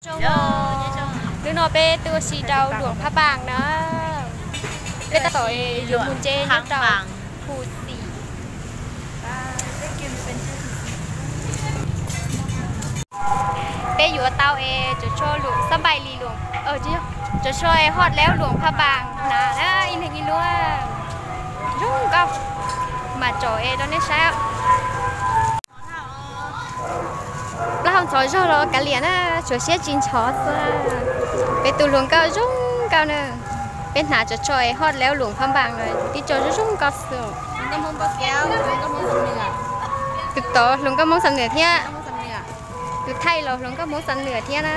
Hnub no peb tuaj si rau Luam Phab Npaas na. Peb tab tom yuav mus ntse nyob rau Phu Xim. Peb yuav tau es cov tsho Luam Xab Npaim Lis Luam, cov tsho es hot leb Luam Phab Npaas na, ib leeg ib lub. Zoo nkauj, mam tsom es rau nej saib. Plaub hau ntxhov zog los kav liam na, tshuav siab tsis ntxhov xwb. Peb tus hluas nkauj zoo nkauj na, peb hnav cov tsho es hot leb Luam Phab Npaas na, tib co zoo zoo nkauj xwb. Tus tod hluas nkauj Hmoob Xam Nwm thiab, tus thaij los hluas nkauj Hmoob Xam Nwm thiab na.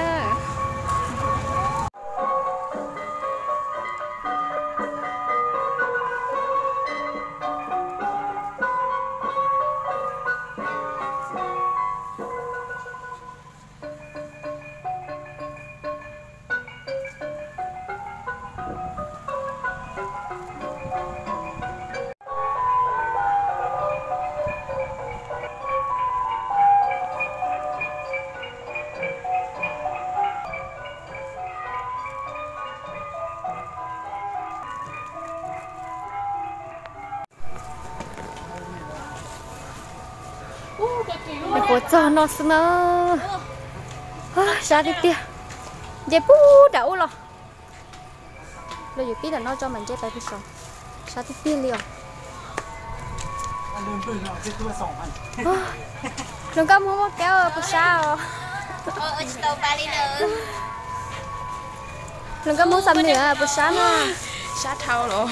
Nyuam qhuav txog no xwb na. Sab tiag tiag, nce puag nram ub los. Los yuav pib ntawm no tso mam ntse pais pem saud. Sab tiag tiag li os. Hluas nkauj Hmoob Muaj Keub puas sab os? Hluas nkauj Hmoob Xam Nwm puas sab na? Sab dhau los.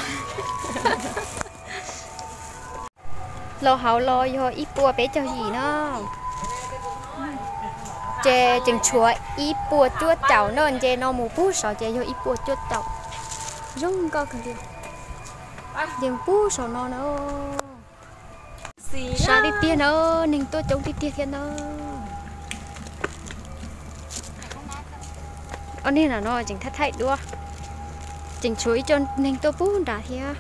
Los hauv los yog ib puas peb caug yim no, ces tseem tshuav ib puas cuaj caum no, nce no mus puag saud ces yog ib puas cuaj caum. Zoo nkauj kawg li. Nce mus puag saud no na. Sab tiag tiag na, neeg tuaj coob tiag tiag thiab na. Ob niag no tseem thaij thaij duab, tseem tshuav ib co neeg tuaj puag nrad thiab.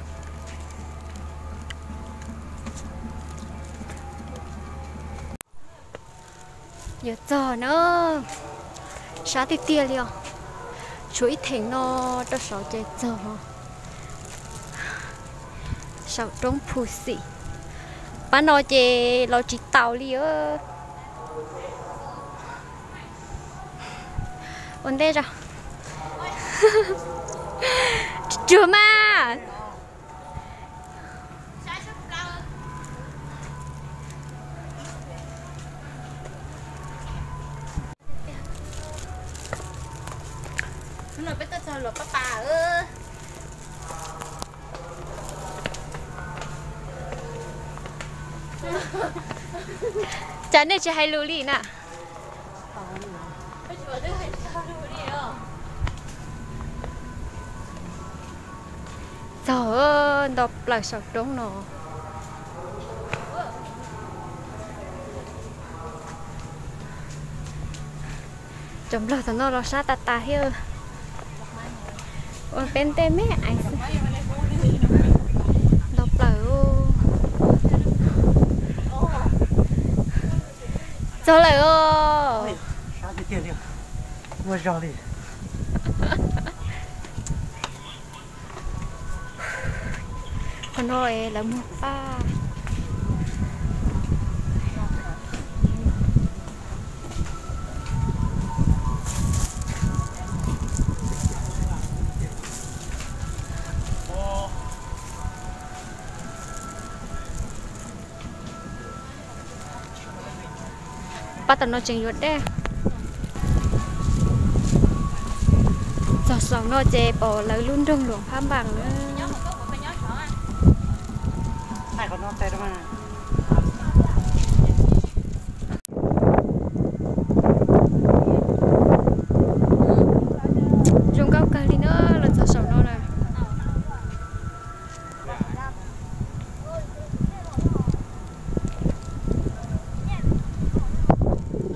Yuav txog na, sab tiag tiag li os. Tshuav ib theem no rau saud ces txog. Saum roob Phu Xim, pab no ces los tsis taus li. Ua ntej os. Tsuag mas. Cas nej tsis hais lus li na? Txog nto plaws saum roob no. Cov nplog tom no los sab tas tas thiab. Ua peb tej me ais xwb. Nto plaws. Txog lawm os. Qhov no lawv muag paj. Pab tom no tseem yuav dej. Txog saum no ces pom lawv lub nroog Luam Phab Npaas na. Zoo nkauj kawg li na, los txog saum no na.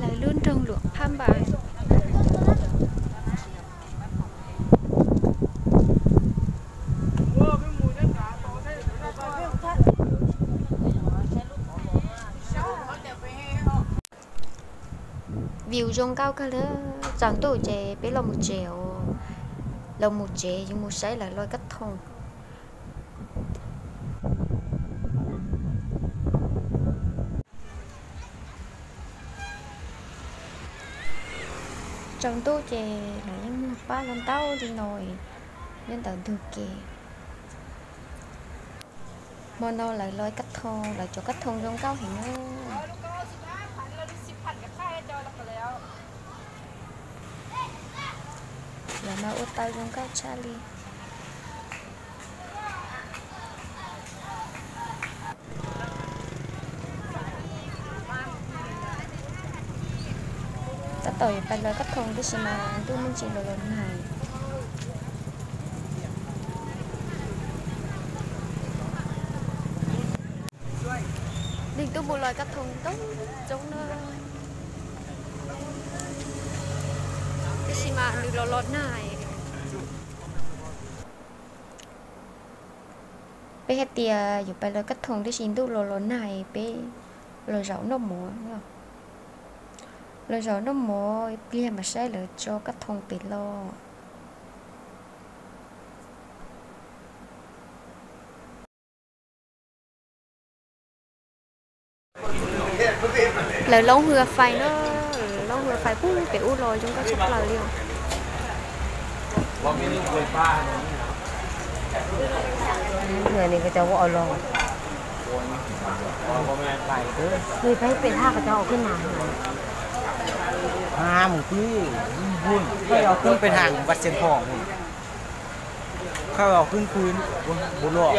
Lawv lub nroog Luam Phab Npaas. View zoo nkauj kawg li. Tsaus ntuj ces peb los mus tsev os. Los mus tsev, yuav mus saib lawv lov kab thooj. Tsaus ntuj ces lawv yeej muag pab los ntau li no, nyob ntawm ntug kev. Hmo no lawv lov kab thooj, lawv cov kab thooj zoo nkauj heev na. Lawv mas ua tau zoo nkauj tshaj li. Tab tom yuav pais lov kab thooj tab sis mas ntuj me ntsis los los nag. Leej twb mus lov kab thooj ntau coob na, tab sis mas nws los los nag. Peb hais tias yuav pais lov kab thooj tab sis ntuj los los nag, peb los zaum noj mov. Los zaum noj mov ib pliag mas saib lawv tso kab thooj pem los. Lawv loob hws fais na, loob hws fais pub pem ub los zoo nkauj tshaj plaws li os. Peb pem thaj ko cov ua khwb na. Mus peb, peb thaj mus vaj xiab thom, khaj los khwb khwb, npua luam.